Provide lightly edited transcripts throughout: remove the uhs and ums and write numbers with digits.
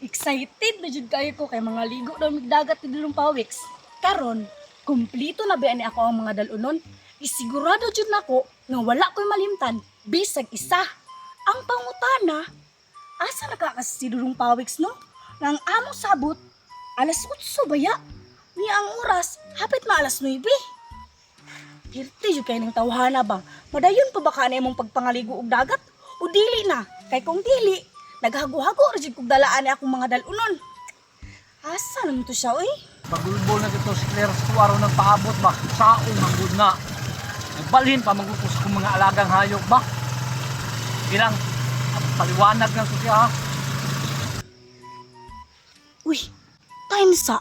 Excited na jud kayo ko kay mga ligo daw mig dagat ni Dulong Pawiks. Karon, kumpleto na ba ni ako ang mga dalunon? Isigurado jud nako nga wala ko'y malimtan bisag isa. Ang pangutana, asa na ka kasi si Dulong Pawiks, no? Nga ang among sabot, alas 8 baya. Niya ang oras, hapit ma alas 9. Pirti jud kay ning tawhana ba? Madayon pa ba ka na imong pagpangaligo og dagat? O dili na? Kay kung dili, naghago-hago ra jud kog dalaan ni akong mga dalunon. Asa naman to siya, oy? Pagulbol na dito si Claire sa araw ng paabot ba? Saong manggod na. Nagbalhin pa manggod ko sa kong mga alagang hayop ba? Bilang, ang paliwanag ng susi ha. Uy, time sa.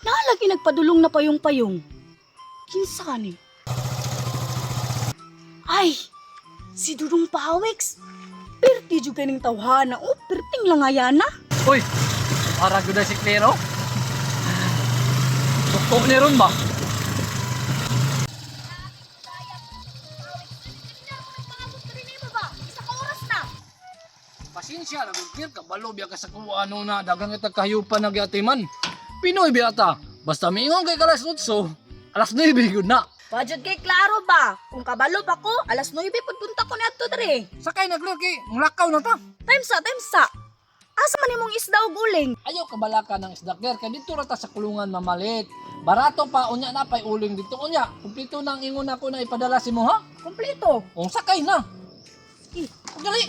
Nalagi nagpadulong na payong-payong. Kinsa ni? Ay, si Dudong Pawiks. Pirti jud kay ning tawhana, oh, pirting langayana. Uy, para gud si Claire oh. Tuktok ni ron ba? Isa ka oras na. Pasensya na gud Claire, kabalo biya ka sa kuha ano na daghang itag kahayupan na giatiman. Pinoy biya ta. Basta miingon kay kalas 8, alas 9 gud na. Wajud kay klaro ba? Kung kabalo pa ko, alas 9 pudpunta ko niadto diri. Sakay na Claire kay mulakaw na ta. Time sa, time sa. Asa man imong isda og uling? Ayaw kabalaka ng isda Claire kay dito ra ta sa kulungan mamalit. Barato pa unya na pay uling dito unya. Kumpleto na ang ingon nako na ipadala si mo ha. Kompleto. Ung sakay na. Eh, Dali.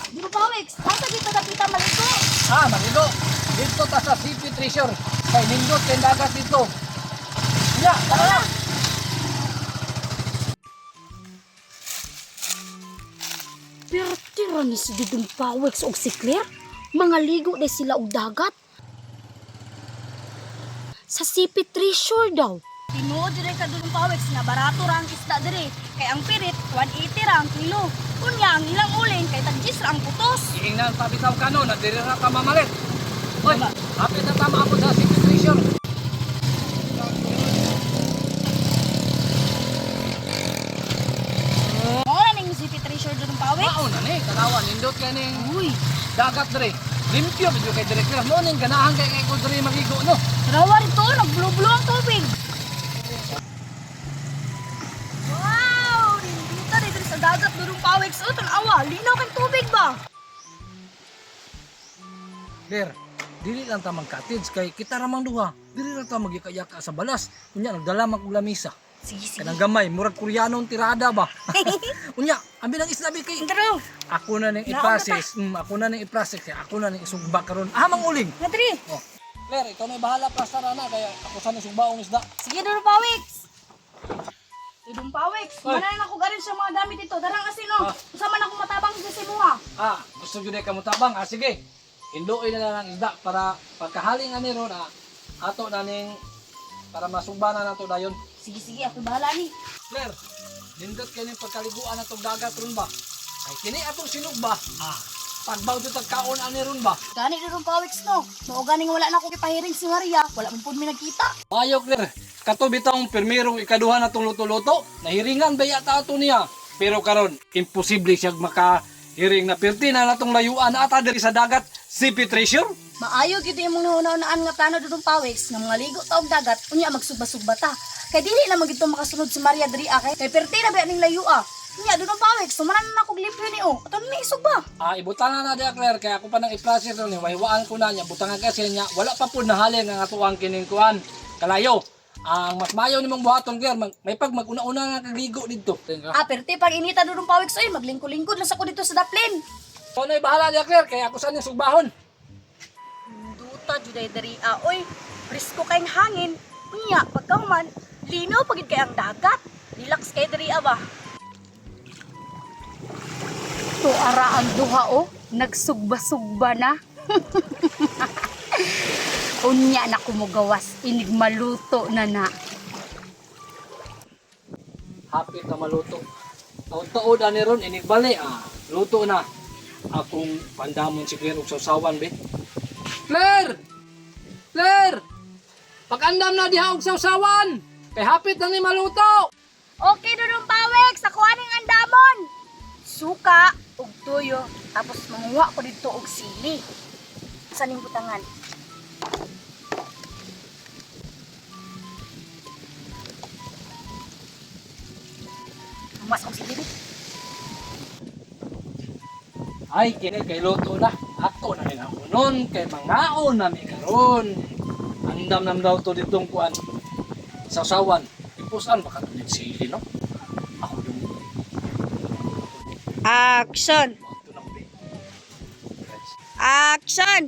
Di ba Pawiks? Asa dito dapita maligo? Ah, maligo. Dito ta sa CP Treasure. Kay nindot kay dagat dito. Unya, tara na. Pero tira ni si Dudong Pawiks og si Claire. Mga ligo na sila og dagat. Sa CP Treasure daw. Tinuod diri ka Dudong Pawiks nga barato ra ang isda diri. Kay ang pirit 180 ra ang kilo. Unya ang ilang uling kay tag 10 ra ang putos. Iingnan pa bitaw kano na diri ra ta mamalit. Hoy, hapit na tama ako sa CP Treasure. Mao na ning CP Treasure, Dudong Pawiks. Mao na ni, tanawa nindot kay ning Uy, dagat diri. Limpyo bidyo kay diri Claire. Mo ning ganahan kay kay ko diri magigo no. tanawa rito, nagblo-blo ang tubig. Wow! Nindita dito sa dagat, Dudong Pawiks. Oh, tanawa, linaw kang tubig ba? Claire, dili lang ta mag-cottage kay kita ra mang duha. Dili ra ta magyaka-yaka sa balas. Unya nagdala man kog lamisa. Sige, sige. Kanang gamay, murag Koreanong tirada ba. Unya, ambi ng isda bi kay Intro. ako na ning i-process. Ako na ning i-process kay ako na ning isugba karon. Ah, manguling. Nadri. Oh. Claire, ikaw na bahala plastar ana kaya ako sa ning sugbaong isda. Sige, Dudong Pawiks. Dudong Pawiks, Oy. manan ako garin sa mga gamit ito. Darang asin, oh. Ah. Usa man ako matabang sa simuha. Ah, gusto gyud ka motabang. Ah, sige. Hinduoy na lang ang isda para pagkahaling ani ron ah, ato na ning para masugba na nato dayon. Sige, sige, ako bahala ni. Claire, nindot kay ning pagkaliguan atong dagat ron ba? Kay kini atong sinugba. Ah, pagbaw jud tag kaon ani ron ba? Gani, Dudong Pawiks, no. Mao ganing wala na ako kipahiring si Maria. Wala man pud mi nagkita. Ayo Claire, kato bitong pirmirong ikaduha na tong luto-luto. Nahiringan ba yata ato niya? Pero karon imposible siya makahiring na pirti na natong layuan ata diri sa dagat CP Treasure. Maayo gyud imong nahuna-hunaan nga plano, Dudong Pawiks, nga mga ligo ta og dagat unya magsugba-sugba ta. Kay dili na man gyud to makasunod si Maria diri ah, kay perti na ba ning layua. Unya, Dudong Pawiks, sumanan na akong limpyo ni oh. Ato ni isugba. Ah, ibutan na na diya Claire, kaya ako pa nang i-process ron, hiwahiwaan ko na niya, butangan kasi niya, wala pa po nahalin ang atuang kining kuan, kalayo. Ang mas mayo nimong buhaton Claire, may pag mag-una-una na kagligo dito. Ah, perti pag inita, Dudong Pawiks, oy, maglingkod-lingkod lang sa ko dito sa daplin. Ikaw na'y bahala diya Claire, kaya ako saan yung sugbahon. Duta juday diri ah, oy. Presko kayong hangin. Unya, pagkahuman, linaw pagid kay ang dagat. Relax kay diri ah ba. To ara ang duha oh, nagsugba-sugba na. Unya na kumugawas, inig maluto na na. Hapit na maluto. Taon-taon ani ron, inigbali, ah, luto na. Akong pandamon si Claire og sausawan, be. Claire! Claire! Pag-andam na diha og sausawan! Kay hapit na ni maluto! Okay, Dudong Pawiks, ako aning andamon. Suka ug tuyo tapos manguha ko didto og sili. Sa ning butangan. Mas og sili. Bi. Ay, kini kay luto na. Ako na rin ako nun, kay mangaon na mi karon. Andam nam daw to ditong kuan. Sawsawan. Ipusan baka to dit sili, no? Ako dun. Action! Ito na be. Action!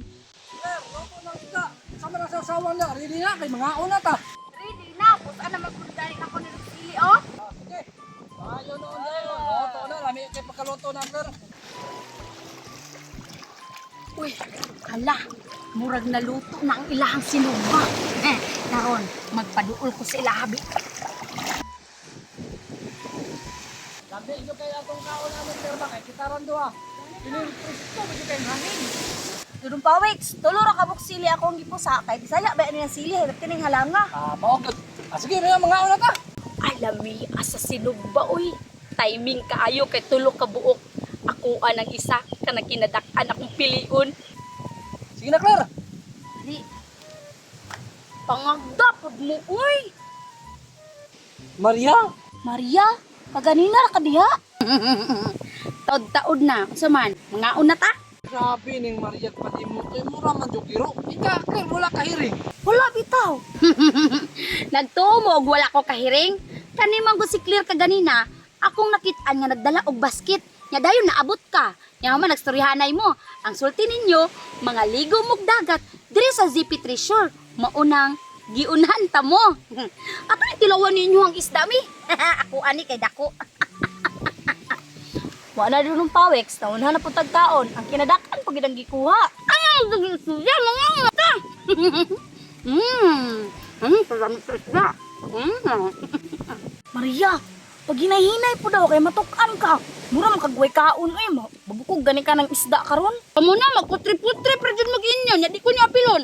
Sir, luto na isda. Sama na sawsawan na. Ready na kay mangaon na ta. Ready na, pusa na magkundahin ako ng sili oh. Ah, sige. Ayo noon dayon. Luto na, lami kay pagkaluto na, sir. Uy, hala, murag naluto na ang ilahang sinugba. Eh, karon magpaduol ko sa ilahabi. Lami nyo kay atong kaon namin, sir, ba kay kitaran duha. Pinili-presto ba kay hangin? Dudong pawiks, tulo ra ka buok sili akong gipusa kay Bisaya ba ni ang sili hayop kining halanga. Ah, mao gyud. Ah, sige, may mangaon na ta. Alami asa sinugba uy. Timing kaayo kay tulo ka buok. Ako ang isa kanang kinadak-an akong piliun. Sige na, Claire. Di. Pangagda pud mo uy. Maria, Maria, kaganina ra ka diha. Taod-taod na. Unsa man, mangaon na ta. Grabe ning Maria pati mo kay mura man jud kiro. Ika, Claire, wala ka hiring. Wala bitaw. Nagtuo mo og wala ko kahiring. Kani man gud si Clear kaganina, akong nakit-an nga nagdala og basket. Nya dayon naabot ka. Nya man nagstoryahanay mo. Ang sulti ninyo, mga ligo mog dagat diri sa ZP Treasure. Maunang giunahan ta mo. Ato ni tilawan ninyo ang isda mi. Ako ani kay dako. Wa na dudong pawiks, naunhan na pud tagkaon. Ang kinadak-an pag ang gikuha. Ay, isda mga ta. Sarap sa isda. Maria, pag hinay-hinay po daw kay matuk-an ka. Mura man kagway kaon oy mo. Babukog gani ka ng isda karon. Kamo na, magputri-putri, pero dyan mag-inyo. Nya, di ko niyo apilon.